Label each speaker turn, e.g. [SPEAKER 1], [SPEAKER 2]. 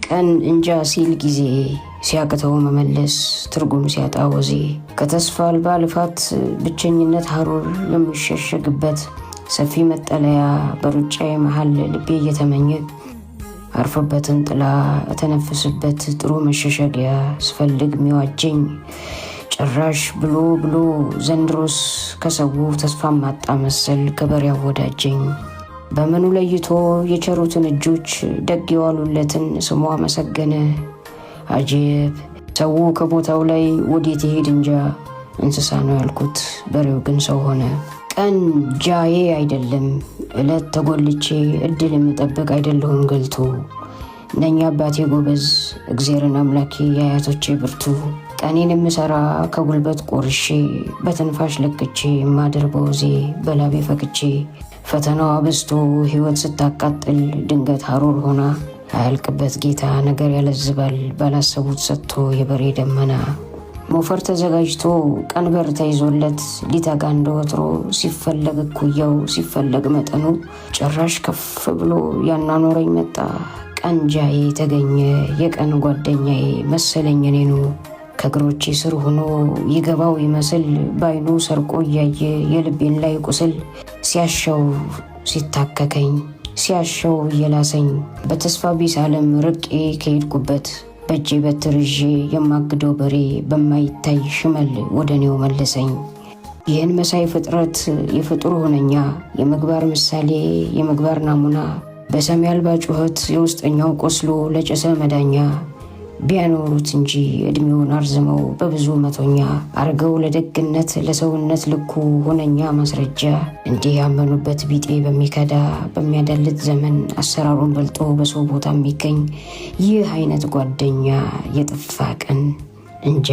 [SPEAKER 1] ቀን እንጃ ሲል ጊዜ ሲያቅተው መመለስ ትርጉም ሲያጣ ወዜ ከተስፋ አልባ ልፋት ብቸኝነት ሀሩር ለሚሸሸግበት ሰፊ መጠለያ በሩጫዬ መሃል ልቤ እየተመኘ አርፎበትን ጥላ እተነፍስበት ጥሩ መሸሸጊያ ስፈልግ ሚዋጀኝ ጭራሽ ብሎ ብሎ ዘንድሮስ ከሰው ተስፋ ማጣ መሰል ከበሬ ያወዳጀኝ። በምኑ ለይቶ የቸሩትን እጆች ደግ የዋሉለትን ስሙ አመሰገነ። አጀብ ሰው ከቦታው ላይ ወዴት ይሄድ እንጃ። እንስሳ ነው ያልኩት በሬው ግን ሰው ሆነ። ቀን ጃዬ አይደለም ዕለት ተጎልቼ እድል የምጠብቅ አይደለሁም ገልቶ ነኝ አባቴ ጎበዝ እግዜርን አምላኬ የአያቶቼ ብርቱ። ቀኔን የምሰራ ከጉልበት ቆርሼ በትንፋሽ ለክቼ የማድር በወዜ በላቤ ፈክቼ ፈተናዋ በዝቶ ሕይወት ስታቃጥል ድንገት ሀሩር ሆና አያልቅበት ጌታ ነገር ያለዝባል ባላሰቡት ሰጥቶ የበሬ ደመና። ሞፈር ተዘጋጅቶ ቀንበር ተይዞለት ሊተጋ እንደወትሮ ሲፈለግ እኩያው ሲፈለግ መጠኑ ጭራሽ ከፍ ብሎ ያናኖረኝ መጣ። ቀንጃዬ ተገኘ የቀን ጓደኛዬ መሰለኝ እኔኑ ከእግሮቼ ስር ሆኖ ይገባው ይመስል ባይኑ ሰርቆ እያየ የልቤን ላይ ቁስል ሲያሻው ሲታከከኝ ሲያሻው እየላሰኝ በተስፋ ቢስ ዓለም ርቄ ከሄድኩበት በእጄ በትር ይዤ የማግደው በሬ በማይታይ ሽመል ወደ እኔው መለሰኝ። ይህን መሳይ ፍጥረት የፍጡር ሆነኛ የምግባር ምሳሌ የምግባር ናሙና በሰሚ አልባ ጩኸት የውስጠኛው ቆስሎ ለጭሰ መዳኛ ቢያኖሩት እንጂ እድሜውን አርዝመው በብዙ መቶኛ አርገው ለደግነት ለሰውነት ልኩ ሆነኛ ማስረጃ። እንዲህ ያመኑበት ቢጤ በሚከዳ በሚያዳልጥ ዘመን አሰራሩን በልጦ በሰው ቦታ የሚገኝ ይህ አይነት ጓደኛ የጠፋ ቀን እንጃ።